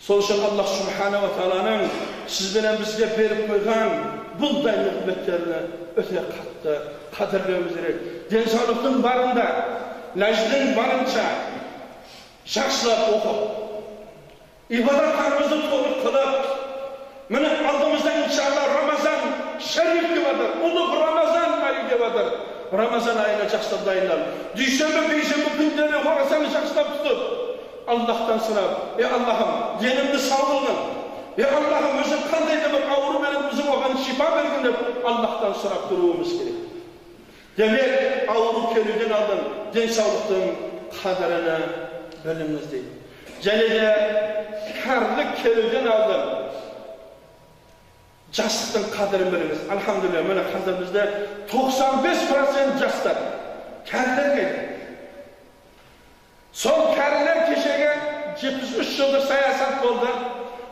Сол үшін Аллах Субханала Тағаланың сізбенен бізге беріп қойған бұндай нығметтерін өте қатты қадірлеуіміз керек. Денсаулықтың барында, ләждің барынша жақсылап оқып, ибадаттарымызды толық қылып, міне алдымызда иншалла Рамазан шәриф деп жатыр, ұлық Рамазан айы деп жатыр. Рамазан айына жақсылап дайындалып, дүйсенбі, бейсенбі күндері оразаны жақсылап тұтып, Аллахтан сұрап, е Аллахым, денімді сау қылғын, е Аллахым, өзің қандай да бір ауру беретін оған шипа бергін деп Аллахтан сұрап тұруымыз керек. Демек, ауру келуден алдын денсаулықтың қадірін біліңіз дейді. Және де кәрілік келуден алдын жастықтың қадірін біліңіз. Альхамдулилля, міне қазір бізде 95% жастар, кәрілер келді. Сол кәрілер кешегі 73 жылдық саясат болды.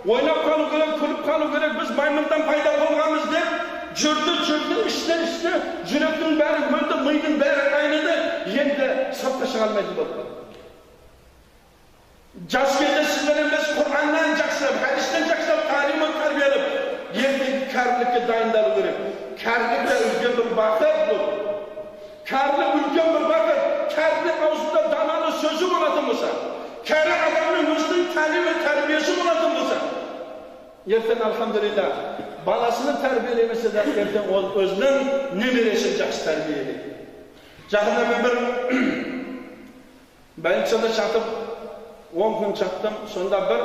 Ойнап қалу керек, күліп қалу керек, біз маймылдан пайда болғанбыз деп жүрді, жүрді, ішті, ішті, жүректің бәрі өлді, мидың бәрі айныды, енді сыртқа шыға алмайтын болды. Жас кезде сізбенен біз Құраннан жақсылап, хадистен жақсылап тәлім тәрбиелеп, ертеңгі кәрілікке дайындалу керек. Кәрілік те үлкен бір бақыт бұл. Кәрілік үлкен бір бақыт. Кәрілік аузында даналы сөзі болатын болса, кәрі адамның өзінің тәлімі тәрбиесі болатын болса, ертең альхамдулилля баласını тәрбиелемесе де ертең ол өзінің немересін жақсы тәрбиелейді. Жақында мен бір больницада жатып 10 күн жаттым, сонда бір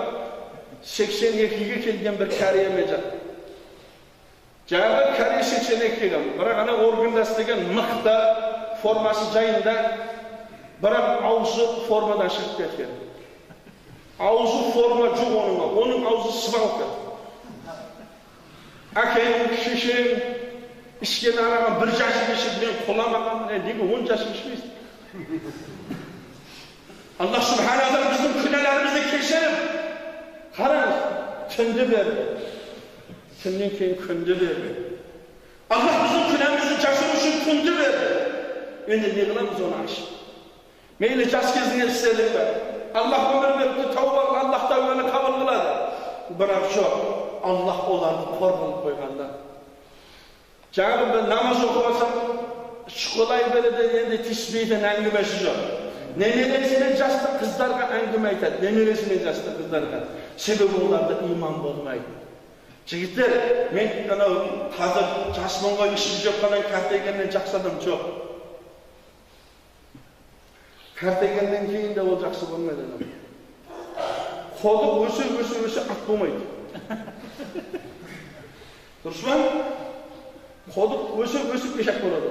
82-ге келген бір кәриямен жаттым. Жаңағы кәрия 82 келген, бірақ ана органдасы деген мықты, формасы жайында, бірақ аузы формадан шығып кеткен. Аузы форма жоқ оның, оның аузы сыбалып кетті. Әкең, шешең ішкен арағын бір жасып ішіп, мен құламағанмын, неге 10 жасып ішпейсің? Аллах Субхана Тағала біздің күнәларымызды кешіріп, қараңыз, түнді берді. Түннен кейін күнді берді. Аллах біздің күнәмізді жасыру үшін түнді берді. Енді не қыламыз оны ашып? Мейлі жас кезінде істедік пе? Аллах өмір берді, тауба, Аллах тәубені қабыл қылады. Бірақ жоқ, Аллах оларды қор қылып қойғанда. Жаңағы бір намаз оқып алсам, шұқылай береді, енді тиіспейтін әңгімесі жоқ. Немересімен жасты қыздарға әңгіме айтады, немересімен жасты қыздарға. Себебі оларда иман болмайды. Жігіттер, мен анау қазір жасмын ғой, ішіп жеп қанан қартайғаннан жақсы адам жоқ. Қартайғаннан кейін де ол жақсы болмайды адам. Қолы өсе, өсе, өсе ат болмайды. Дұрыс па? Қолы өсе, өсіп ешек болады.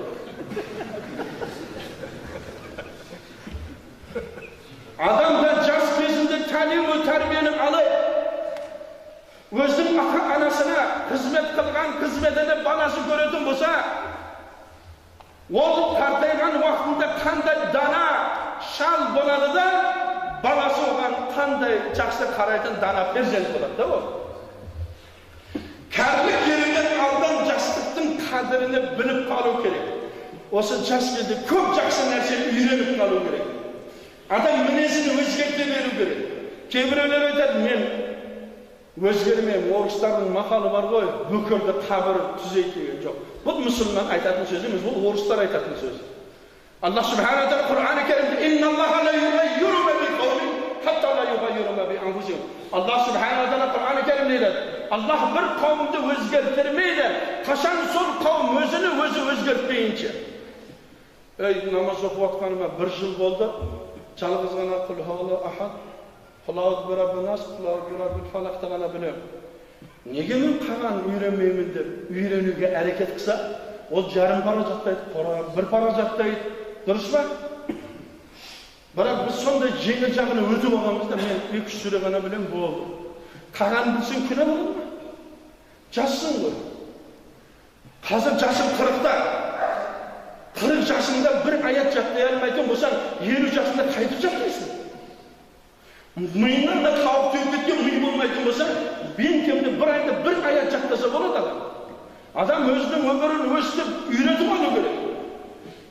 Адам да жас кезінде тәлім тәрбиені алып, өзінің ата-анасына қызмет қылған қызметіне баласы көретін болса, ол қартайған уақытында қандай дана шал болады да, баласы оған қандай жақсы қарайтын дана перзент болады да ол. Кәрілік келуден алдын жастықтың қадірін біліп қалу керек. Осы жас кезде көп жақсы нәрсені үйреніп қалу керек. Адам мінезін өзгерте беру керек. Кейбіреулер айтады, мен өзгермеймін, орыстардың мақалы бар ғой, бүкірді қабір түзейді деген жоқ. Бұл мұсылман айтатын сөз емес, бұл орыстар айтатын сөз. Аллах Субхана Тағала Құран-ы Кәрімде «Инналлаха ла юғаййиру ма би қаумин хатта ла юғаййиру ма би анфусихим». Аллах Субхана Тағала Құран-ы Кәрімде айтады, Аллах бір қауымды өзгертірмейді, қашан сол қауым өзіні өзі өзгертпейінше. Ей, намаз оқып жатқаныма бір жыл болды, жалғыз ғана құл хуаллаху ахад, құл аузу бираббин нас, құл аузу бираббил фалақты ғана білемін. Неге мен Құран үйренбеймін деп үйренуге әрекет қылса, ол жарым пара жаттайды, бір пара жаттайды. Дұрыс па? Бірақ біз сондай жеңіл жағын өтіп алғанбыз да, мен 2-3 сүре ғана білемін, болды. Құран білсең күнә болады ма? Жассың ғой. Қазір жасым 40-та. 40 жасыңда бір аят жаттай алмайтын болсаң, 50 жасында қайтып жаттайсың. Миыңнан да тауып теуіп кеткен ми болмайтын болса, ең кемінде бір айда бір аят жаттаса болады адам. Адам өзінің өмірін өстіп үйретіп алу керек.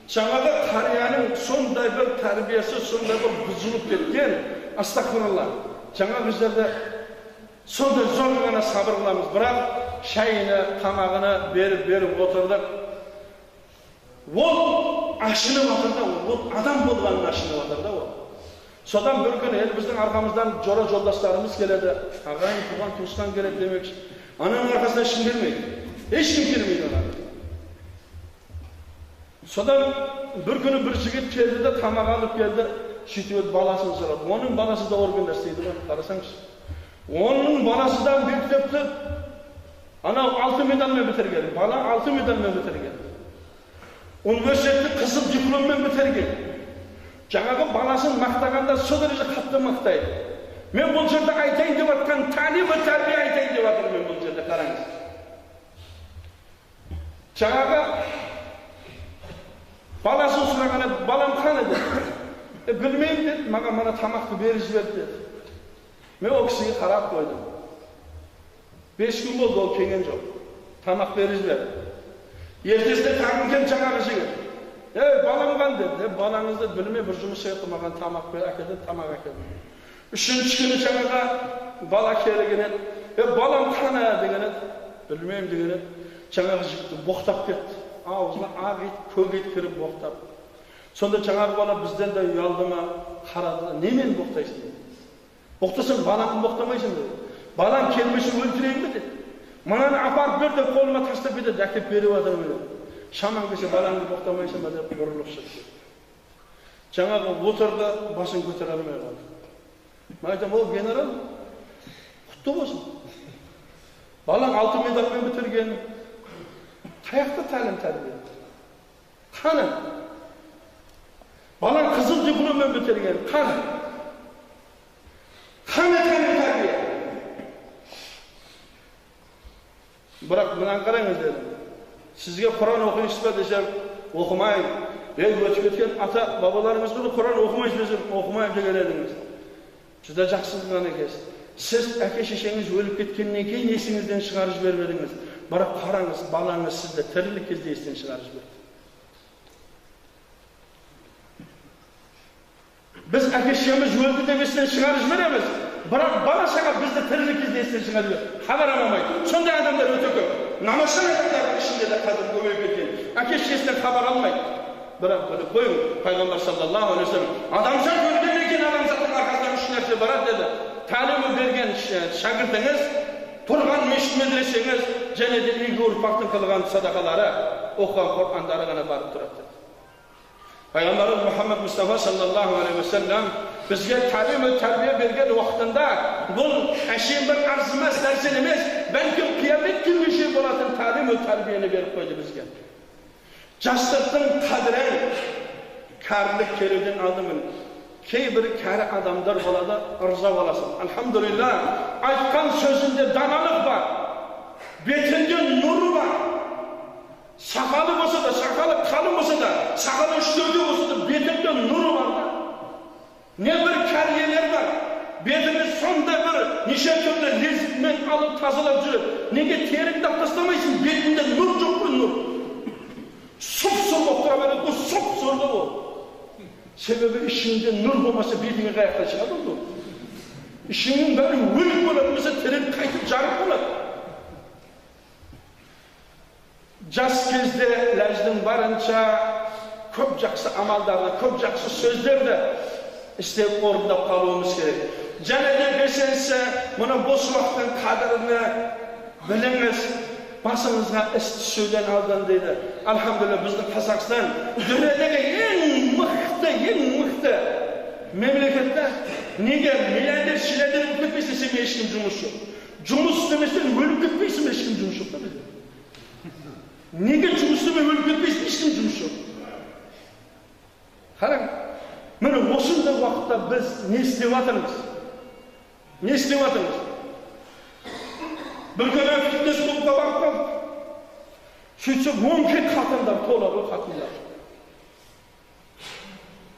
Жаңағы қарияның сондай бір тәрбиесі, сондай бір бұзылып кеткен, астағфирулла. Жаңағы жерде Сонда зор ғана сабыр қыламыз. Бірақ шайыны, тамағыны беріп отырдық. Ол ашынып жатыр да, ол адам болғанын ашынып жатыр да ол. Содан бір күні енді біздің арқамыздан жора жолдастарымыз келеді, ағайын, туған, туысқан келеді демекші. Ананың арқасынан ешкім келмейді. Ешкім келмейді ананың. Содан бір күні бір жігіт келді де тамақ алып келді, сөйтіп еді баласын сұрады. Оның баласы да органда істейді ғой, қарасаңшы. Оның баласы да мектепті анау 6 медальмен бітірген, бала 6 медальмен бітірген. Университетті қызыл дипломмен бітірген. Жаңағы баласын мақтағанда сол дәреже қатты мақтайды. Мен бұл жерде айтайын деп жатқан тәлім тәрбие айтайын деп жатырмын мен бұл жерде, қараңыз. Жаңағы баласын сұраған еді, балам қане деді. Білмеймін деді, маған мына тамақты беріп жіберді деді. Мен ол кісіге қарап қойдым. 5 күн болды, ол келген жоқ. Тамақ беріп жіберді. Ертесіне тағы келді жаңағы жігіт. Ей, балам қан деді. Балаңызды білмей бір жұмыс етті, маған тамақ бер, әкелді, тамақ әкелді. 3-ші күні жаңағы бала келген еді. Балам қане деген еді. Білмеймін деген еді. Жаңағы жігітті боқтап кетті. Аузына ақ ит, көк ит кіріп боқтап. Сонда жаңағы бала бізден де ұялды ма, қарады, немен боқтайсың деді. Боқтасаң балаңды боқтамайсың деді. Балаң келмесе өлтірейін бе деді. Мынаны апарып бер деп қолыма тастап кетеді, әкеп беріп жатыр мені. Шамаң келсе балаңды боқтамайсың ба деп бұрылып шықты. Жаңағы отырды, басын көтере алмай қалды. Мен айтамын, ол генерал, құтты болсын. Балаң 6 медальмен бітірген. Қаяқта тәлім тәрбие? Қаны? Балаң қызыл дипломмен бітірген. Қаны? Қаны тәлім тәрбие? Бірақ мынаны қараңыз дедім. Сізге Құран оқисыз ба десем, оқымаймын. Ей, өтіп кеткен ата бабаларымыз ғой, Құран оқымайсыз десем, оқымаймын деген едіңіз. Жүдә жақсы қылған екенсіз. Сіз әке шешеңіз өліп кеткеннен кейін есіңізден шығарып жібермедіңіз. Бірақ қараңыз, балаңыз сізді тірілік кезде естен шығарып жіберді. Біз әке шешеміз өлді деп естен шығарып жібереміз, бірақ бала шаға бізді тірілік кезде естен шығарып жібереді. Хабар алмайды. Сондай адамдар өте көп. Намазшам адамдардың ішінде де қазір көбейіп кеткен. Әке шешесінен хабар алмайды. Бірақ біліп қойың, Пайғамбар саллаллаху алейхи уассалам адамзат өлгеннен кейін адамзаттың арқасынан 3 нәрсе барады деді. Тәлімі берген шәкіртіңіз, тұрған мешіт медресеңіз, және де игі ұрпақтың қылған садақалары, оқыған Құрандары ғана барып тұрады деді. Пайғамбарымыз Мұхаммад Мұстафа саллаллаху алейхи уассалам бізге тәлім тәрбие берген уақытында бұл әшейін бір арзымас нәрсе емес, бәлкім қиямет күніне шейін болатын тәлім тәрбиені беріп қойды бізге. Жастықтың қадірін кәрілік келуден алдымен кейбір кәрі адамдар болады, ырза боласың. Альхамдулилля, айтқан сөзінде даналық бар, бетінде нұры бар. Сақалы болса да, сақалы қалың болса да, сақалы үштеуде болса да, бетінде нұры бар да. Не бір кәріелер бар, бетіне сондай бір неше түрлі лезгімен алып тазалап жүреді. Неге теріңді алып тастамайсың, бетінде нұр жоқ қой, нұр. Сұп-сұр болып тұра береді, ол сұп-сұр ол. Себебі ішіңде нұр болмаса бетіңе қаяқтан шығады ол нұр. Ішіңнің бәрі өлік болады, болмаса терің қайтып жарық болады. Жас кезде ләждің барынша көп жақсы амалдарды, көп жақсы сөздерді істеп орындап қалуымыз керек. Және де бесіншісі, мұны бос уақыттың қадірін біліңіз, басыңызға іс түсуден алдын дейді. Альхамдулилля, біздің Қазақстан дүниедегі ең мықты, ең мықты мемлекетте. Неге миллионер, шиллионер болып кетпейсің, сен ешкім жұмыс жоқ. Жұмыс істемесең өліп кетпейсің, ешкім жұмыс жоқ та бізде. Неге жұмыс істемей өліп кетпейсің, ешкім жұмыс жоқ. Қараң, міне осындай уақытта біз не істеп жатырмыз? Не істеп жатырмыз? Бір күні фитнес клубқа барып қалдық. Сөйтсек, өңкей қатындар, тола ғой қатындар.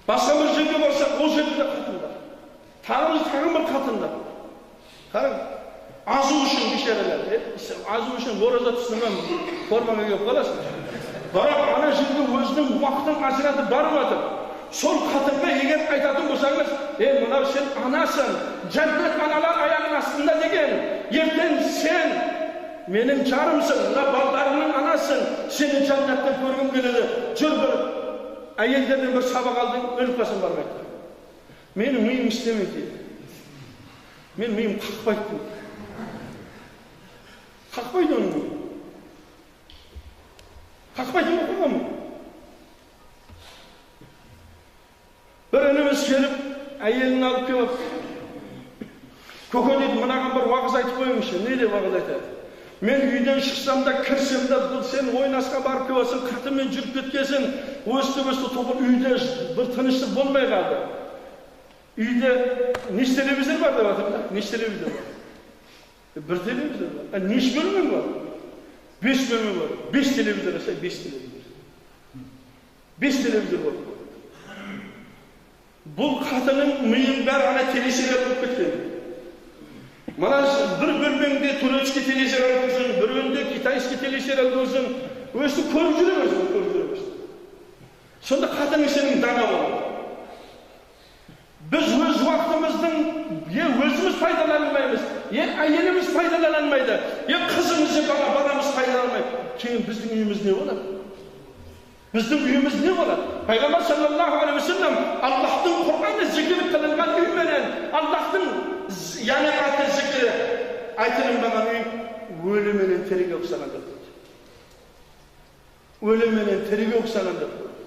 Басқа бір жерге барсақ, ол жерде де қатындар. Тағы бір қатындар. Қараң, азу үшін бейшаралар, азу үшін ораза тұтынған формаға келіп қаласың. Бірақ ана жерге өзінің уақытын ажыратып барып жатыр. Сол қатынға егер айтатын болсаңыз, мынау сен анасың, жәннат аналар аяғының астында деген, ертең сен менің жарымсың, мына балдарымның анасың, сені жәннаттан көргім келеді. Жүр бір әйелдерден бір сабақ алдың, өліп қалсам бармайды. Менің миым істемейді дейді. Мен миым қақпайды дейді. Қақпайды оның миы. Қақпайды ма, қойған ма? Бір ініміз келіп, әйелін алып келіп, көке дейді, мынаған бір уағыз айтып қойыңызшы. Не деп уағыз айтады? Мен үйден шықсам да, кірсем де, бұл сен ойнасқа барып келесің, қатынмен жүріп кеткесің, өстіп-өстіп топыр үйде бір тыныштық болмай қалды. Үйде неше телевизор бар деп жатыр да? Неше телевизор бар? Бір телевизор бар. Неше бөлме бар? 5 бөлме бар. 5 телевизор алса, 5 телевизор. 5 телевизор бар. Бұл қатынның миын бәрі ана телесериал болып кеткен. Мына бір бөлмеңде турецкий телесериал көрсін, біреуінде китайский телесериал көрсін, өстіп көріп жүре берсін, көріп жүре берсін. Сонда қатының сенің дана болады. Біз өз уақытымыздың өзіміз пайдаланбаймыз, әйеліміз пайдаланбайды, қызымыз, баламыз пайдаланбайды. Кейін біздің үйіміз не болады? Біздің үйіміз не болады? Пайғамбар саллаллаху алейхи уа саллям Аллахтың Құраны зікір қылынған үй менен Аллахтың яғни аты зікірі айтылынбаған үй өлі менен тіріге ұқсаған деп қойды. Өлі менен тіріге ұқсаған деп қойды.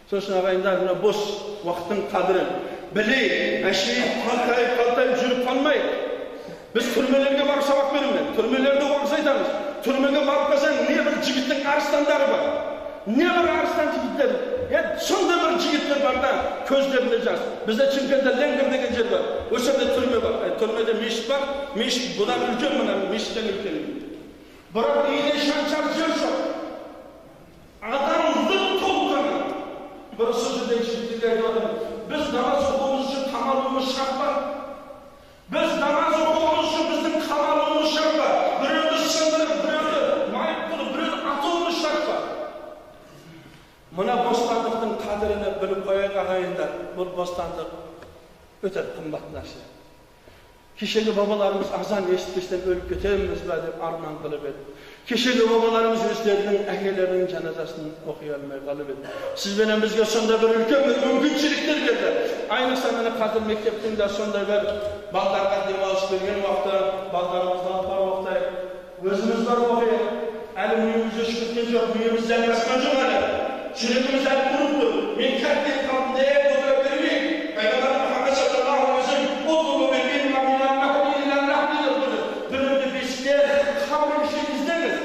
Сосын ағайындар, мына бос уақыттың қадірін білейік, әшейін қалтайып жүріп қалмайық. Біз түрмелерге барып сабақ береміз, түрмелерде уағыз айтамыз. Түрмеге барып қалсаң, не бір жігіттің арыстандары бар. Не бір арыстан жігіттер, сондай бір жігіттер бар да, көздерінде жас. Бізде Шымкентте Ленгір деген жер бар, осы жерде түрме бар. Түрмеде мешіт бар, мешіт бұдан үлкен, мына мешіттен үлкен. Бірақ үйде шаншар жер жоқ. Адам лып толған. Бір сол жердегі жігіттерге айтып жатырмын, біз намаз оқуымыз үшін қамалуымыз шарт па? Біз намаз оқуымыз үшін біздің қамалуымыз шарт па? Біреуді сындырып, біреуді майып қылып, біреуді атуымыз шарт па? Мына бостандықтың қадірін біліп қояйық ағайындар. Бұл бостандық өте қымбат нәрсе. Кешегі бабаларымыз азан естіпестен өліп кетеміз бе деп арман қылып еді. Кешегі бабаларымыз өздерінің әкелерінің жаназасын оқи алмай қалып еді. Сіз бенен бізге сондай бір үлкен бір мүмкіншіліктер берді. Айнықса міне қазір мектептің де сондай бір балдарға демалыс берген уақыты, балдарымызды алып барып оқытайық. Өзіміз барып оқиық. Әлі миымыз өшіп кеткен жоқ, миымыз зәңгіласқан жоқ әлі. Жүрегіміз әлі ұрып тұр. Мен кәртеп қалдым деп отыра бермейік. Пайғамбар Мұхаммед саллаллаху алейхи уа саллям білімді бесікте қабір ішін іздеңіз.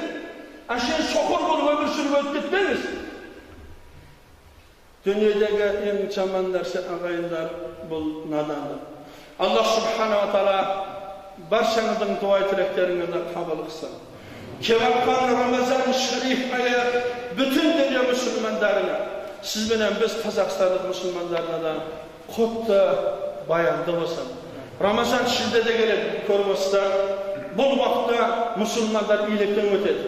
Әшейін соқыр болып өмір сүріп өтіп кетпеңіз. Дүниедегі ең жаман нәрсе ағайындар бұл надандық. Аллах субханала тағала баршаңыздың дуа тілектеріңізді қабыл қылсын. Келіп Рамазан шариф айы бүтін дүние мұсылмандарына, сіз бенен біз Қазақстандық мұсылмандарына да құтты баянды болсын. Рамазан шілдеде келеді, көріп отырсыздар. Бұл уақытта мұсылмандар електен өтеді.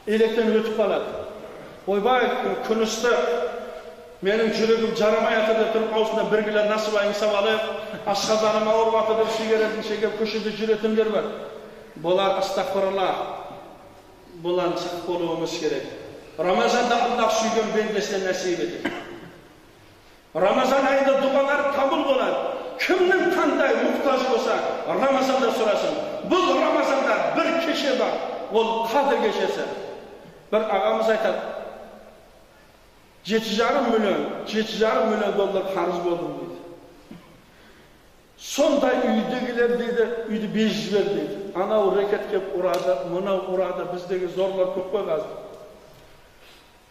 Електен өтіп қалады. Ойбай, күн ыстық, менің жүрегім жарамай жатыр деп тұрып, аузына бір кило насыбайын салып алып, асқазаным ауырып жатыр деп сигаретін шегіп көшеде жүретіндер бар. Бұлар астағфирулла, бұлар сақ болуымыз керек. Рамазанда Аллах сүйген бендесіне нәсіп етеді. Рамазан айында дұғалар қабыл болады. Кімнің қандай мұқтаж болса, Рамазанда сұрасын. Бұл Рамазанда бір кеше бар, ол Қадір кешесі. Бір ағамыз айтады, 7,5 миллион, 7,5 миллион доллар қарыз болдым дейді. Сондай үйдегілер дейді, үйді безіп жібер дейді. Анау рекет кеп ұрады, мынау ұрады, біздегі зорлар көп қой қазір.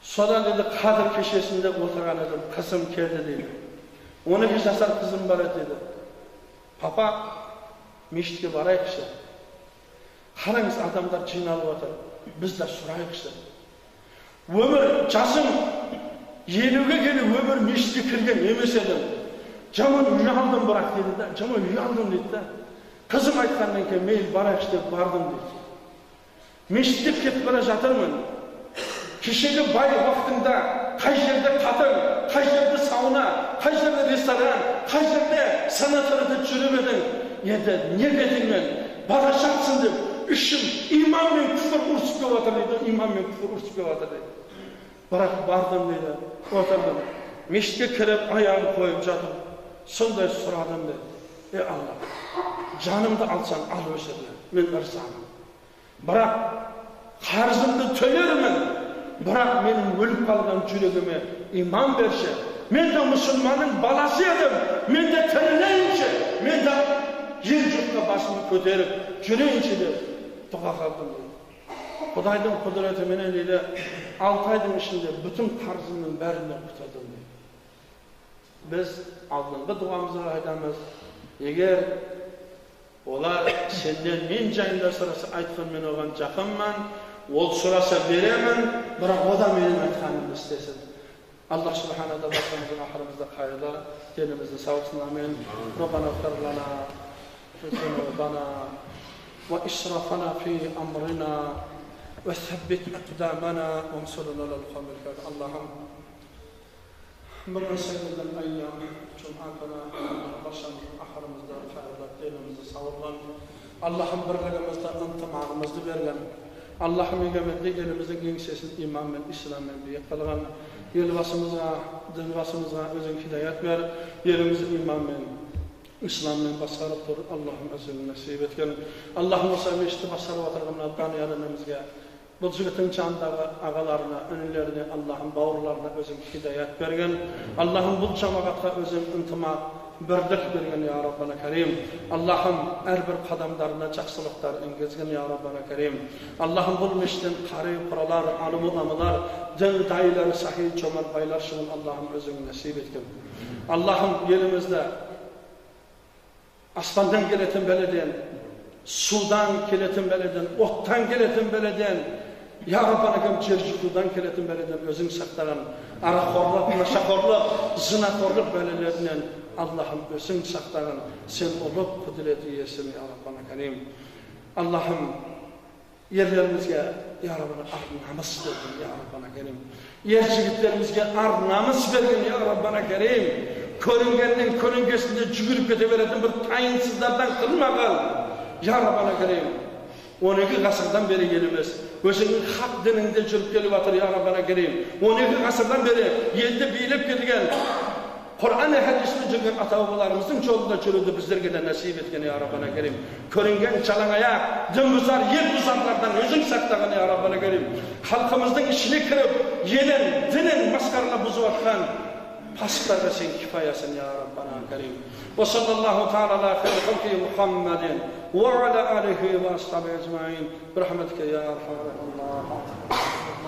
Содан дейді, Қадір кешесінде отырған едім, қызым келді дейді. 12 жасар қызым бар еді дейді. Папа, мешітке барайықшы. Қараңыз, адамдар жиналып отыр, біз де сұрайықшы. Өмір жасым 50-ге келіп өмір мешітке кірген емес едім. Жаман ұялдым бірақ деді да, жаман ұялдым дейді да. Қызым айтқаннан кейін мейлі барайықшы деп бардым дейді. Мешітке кетіп бара жатырмын. Кешегі бай уақытыңда қай жерде қатын, қай жерде сауна, қай жерде ресторан, қай жерде санаторийде жүріп едің, енді не бетіңмен бара жатсың деп ішім иман мен күфір ұрысып келіп жатыр дейді, иман мен күфір ұрысып келіп жатыр дейді. Бірақ бардым дейді, отырдым, мешітке кіріп аяғын қойып жатып, сондай сұрадым дейді. Ей Алла, жанымды алсаң ал өшірді, мен ырзамын. Бірақ қарызымды төлермін, бірақ менің өліп қалған жүрегіме иман берші. Мен де мұсылманның баласы едім, мен де тірілейінші, мен де ел жұртқа басымды көтеріп жүрейінші деп дұға қылдым дейді. Құдайдың құдіретіменен дейді, 6 айдың ішінде бүтін қарызымның бәрінен құтылдым дейді. Біз алдыңғы дұғамызға айтамыз, егер олар сенден мен жайында сұраса, айтқан мен оған жақынмын, ол сұраса беремін, бірақ о да менің айтқанымды істесін. Аллах субхана тағала баршамыздың ақырымызды қайырлы, денімізді сау қылсын. Амин. Раббана ғфир лана зунубана ва исрафана фи амрина ва саббит ақдамана вансурна алал қавмил кафирин. Аллахым, бүгін сайылдан айям жұма күні баршамыздың ақырымызды қайырлы, денімізді сау қылған. Аллахым, бірлігімізді, ынтымағымызды берген. Аллахым, егемендік еліміздің еңсесін иманмен, исламмен биік қылған. Елбасымызға, дінбасымызға өзің хидаят бер. Елімізді иманмен, исламмен басқарып тұр. Аллахым, өзің нәсіп еткен. Аллахым, осы мешітті басқарып отырған мына Данияр інімізге, бұл жігіттің жанындағы ағаларына, інілеріне, Аллахым, бауырларына өзің хидаят берген. Аллахым, бұл жамағатқа өзің ынтымақ, бірлік берген, я Раббана Карим. Аллахым, әрбір қадамдарына жақсылықтар енгізген, я Раббана Карим. Аллахым, бұл мешіттен қари құралар, алым уламалар, дін дайылары, сахи жомарт байлар шығын Аллахым өзің нәсіп еткен. Аллахым, елімізді аспандан келетін бәледен, судан келетін бәледен, оттан келетін бәледен, я Раббана Карим, жер жұтудан келетін бәледен өзің сақтаған. Арақорлық, нашақорлық, зинақорлық бәлелерінен Аллахым өзің сақтаған. Сен ұлы құдірет иесің, я Раббана Карим. Аллахым, ерлерімізге, я Раббана, ар намыс берген, я Раббана Карим. Ер жігіттерімізге ар намыс берген, я Раббана Карим. Көрінгеннің көлеңкесінде жүгіріп кете беретін бір тайынсыздардан қылмаған, я Раббана Карим. 12 ғасырдан бері еліміз өзіңнің хақ дініңде жүріп келіп жатыр, я Раббана Карим. 12 ғасырдан бері елді билеп келген Құран хадиспен жүрген ата-бабаларымыздың жолында жүруді біздерге де нәсіп еткен, я Раббана Карим. Көрінген жалаң аяқ, дін бұзар, ел бұзарлардан өзің сақтаған, я Раббана Карим. Халқымыздың ішіне кіріп, елін, дінін масқаралап бұзып жатқан пасықтарға сен кифаясың, я Раббана Карим. Ва саллаллаху тағала ала хайри халқи Мухаммадин ва ала алихи ва асхаби ажмаин. Бірахматика я архамар рахимин.